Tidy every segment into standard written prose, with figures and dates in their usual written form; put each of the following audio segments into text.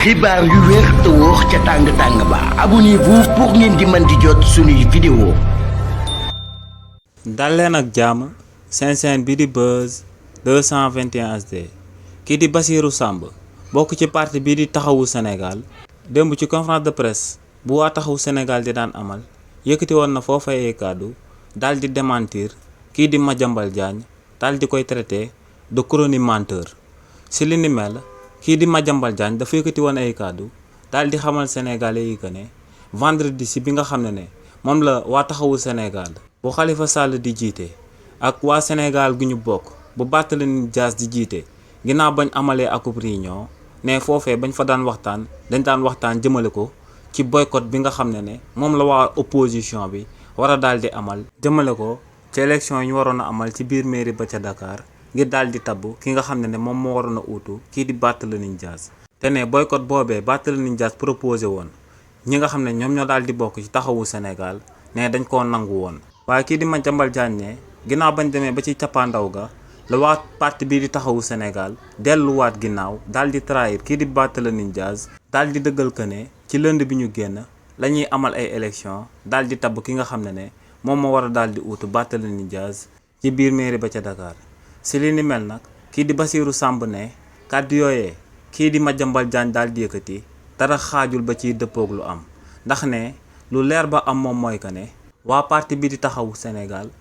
xibaar yu wér te wóor ca tàng ba abonnez-vous pour ngeen di mën di jot suñuy vidéo. dal leen ak jàmm seen chaîne bi di Buzz 221 HD kii di Bassirou Samb bokk ci parti bii di taxawu Sénégal démb ci conférence de presse bu waa taxawu Sénégal di daan amal yëkkati woon na foofa ay kàddu daal di démentir kii di Madiambal Diagne daal di koy traité de chronique menteur. si li ni mel kii di Madiambal Diagne dafa yëkkati woon ay kàddu daal di xamal sénégalais yi que ne vendredi si bi nga xam ne moom la waa taxawu Sénégal bu Khalifa Sall di jiite ak waa Sénégal gu ñu bokk bu Barthélémy Dias di jiite ginnaaw bañ amalee akub réunion ne foofee bañ fa daan waxtaan dañ daan waxtaan jëmale ko ci boycott bi nga xam ne moom la waa opposition bi war a daal di amal jëmale ko ci élection yi ñu waroon a amal ci biir mairie ba ca Dakar ngir daal di tabb ki nga xam ne moom moo waroon a uutu kii di Barthélémy Dias te ne boycott boobee Barthélémy Dias proposé woon ñi nga xam ne ñoom ñoo daal di bokk ci taxawu Sénégal ne dañ koo nangu woon. waaye kii di Madiambal Diagne ne ginnaaw bañ demee ba ci cappaandaw ga la waa parti bii di taxawu Sénégal delluwaat ginnaaw daal di trahir kii di Barthélémy Dias daal di dëggal que ne ci lënd bi ñu génn la ñuy amal ay élection daal di tabb ki nga xam ne moom moo war a daal di uutu Barthélémy Dias ci biir mairie ba ca Dakar. si li ni mel nag kii di Bassirou Samb ne kàddu yooyee kii di Madiambal Diagne daal di yëkkati dara xaajul ba ciy dëppoog lu am ndax ne lu leer ba am moom mooy que ne waa parti bi di taxawu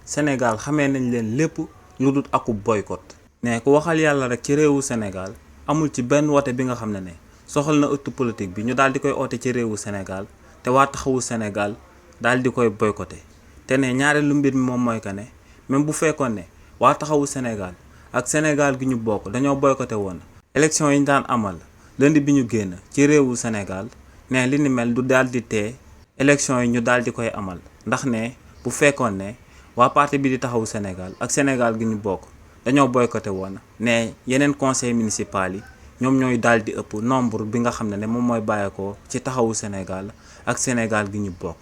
Sénégal xamee nañ leen lépp lu dul akub boycott. ne ku waxal yàlla rek ci réewu Sénégal amul ci benn woote bi nga xam ne soxal na ëttu politique bi ñu daal di koy oote ci réewu Sénégal te waa taxawu Sénégal daal di koy boycotté te ne ñaareelu mbir mi moom mooy que ne même bu fekkoon ne waa taxawu Sénégal ak Sénégal gi ñu bokk dañoo boycotté woon élection yi ñu daan amal lundi bi ñu génn ci réewu Sénégal ne li ni mel du daal di tee élection yi ñu daal di koy amal ndax ne bu fekkoon ne waa parti bi di taxawu Sénégal ak Sénégal gi ñu bokk dañoo boycotté woon ne yeneen conseil municipal yi ñoom ñooy daal di ëpp nombre bi nga xam ne moom mooy bàyyeekoo ci taxawu Sénégal ak Sénégal gi ñu bokk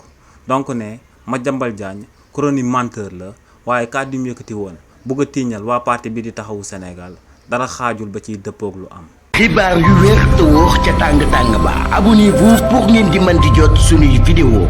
donc ne Madiambal Diagne chronique menteur la waaye kàddu mu yëkkati woon bëgg a tiiñal waa parti bi di taxawu Sénégal dara xaajul ba ciy dëppoog lu am. xibaar yu wér te wóor ca tàng ba abonnez-vous pour ngeen di mën di jot suñuy vidéo.